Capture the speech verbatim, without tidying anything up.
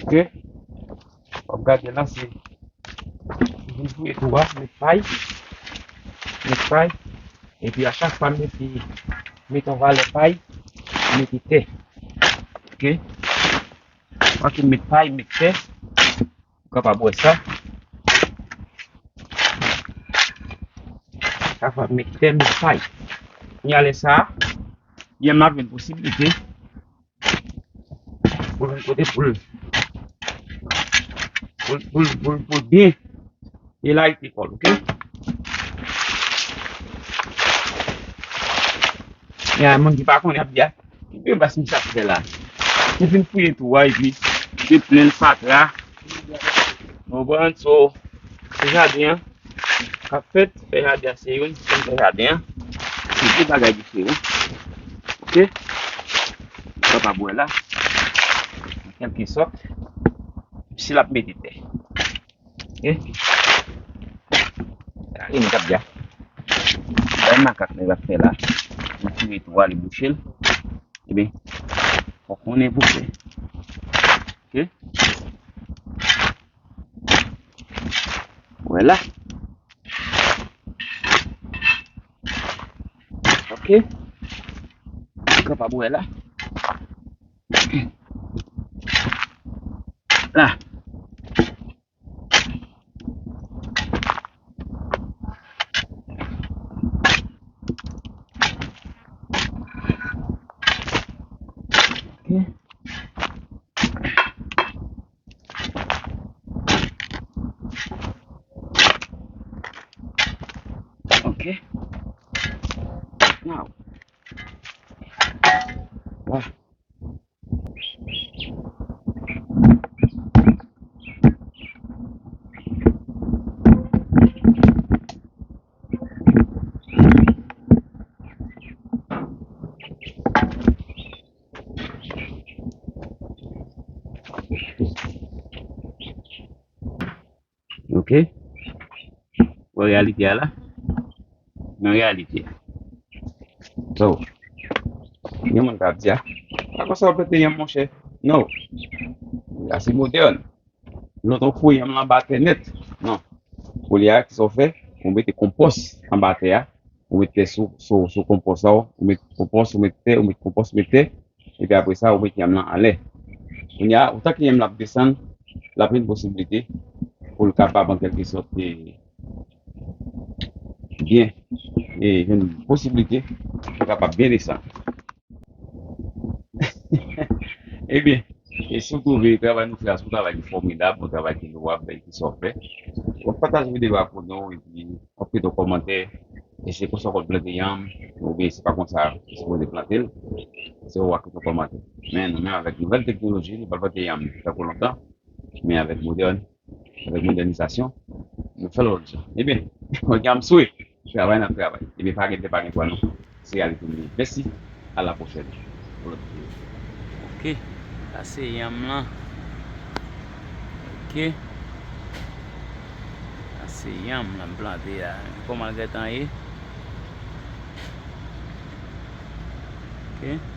Ok. W ap gade la, se, m vin fouye tou a, met pay. Met pay. Epi a chak fwa m mete, mete yon valè pay, m mete tè. Ok. Fwa ke m met pay, m met tè. Ou kapab wè sa. Chak fwa m met tè, m met pay. Kounye a lè sa a, yanm la ap jwenn posiblite pou l vin kote pou l, pou l, pou l, pou l, pou l byen elarite kò l, ok? Ya, moun ki pa konnen ap di a, ki byen bas misye ap fè la. Li fin fouye tou a, epi li te plen l fatra. Ou konprann? So, se jaden an k ap fèt, fè jaden an se youn, se fè jaden an. Se de bagay diferan. Ok? Ou kapab wè la, an kèlke sòt, si l ap mete tè. Ok? Gade nèg ap di a. Bay makak nèg ap fè la. Li tire tou a, li bouche l. Ebyen, fò konnen pou fè. Ok? Wè la. Ok. Ou kapab wè la. La. Ok. Ok. Now. Wa. Ok. Wè reyalite a la. Nan reyalite a. So, gen moun k ap di a, pa konsa w plante yanm, monchè. Non. Sa se modèn. Lòt ou foure yanm lan anba tè nèt. Non. Olye a, kisa w fè? Ou mete konpòs anba tè a. Ou mete tè sou, sou, sou konpòs la, ou mete konpòs, ou mete tè, ou mete konpòs, ou mete tè. Epi apre sa, ou mete yanm lan anlè. Kounye a, otan ke yanm lan ap desann, l ap jwenn posiblite pou l kapab, an kèlke sòt, e, byen, e, jwenn posiblite pou l kapab byen desann. Ebyen, e si w twouve travay nou fè a se yon travay ki fòmidab, yon travay ki lwab, e ki sa w fè, w ap pataje videyo a pou nou, epi w ap kite yon kòmantè, e se konsa w konn plante yanm, oubyen se pa konsa w sipoze plante l, se ou a kite yon kòmantè. Men nou menm avèk nouvèl teknoloji, nou pa plante yanm tankou lontan, men avèk modèn, avèk modènizasyon, nou fè l lòt jan. Ebyen, mwen gen m swe, travay n ap travay. Ebyen, pa gen tè, pa gen pwa non. Se reyalite nou ye. Mèsi, a la pwochèn. Pou lòt videyo. Ok, sa se yanm lan. Ok. Sa se yanm lan m plante a. Kòman l gentan ye? Ok.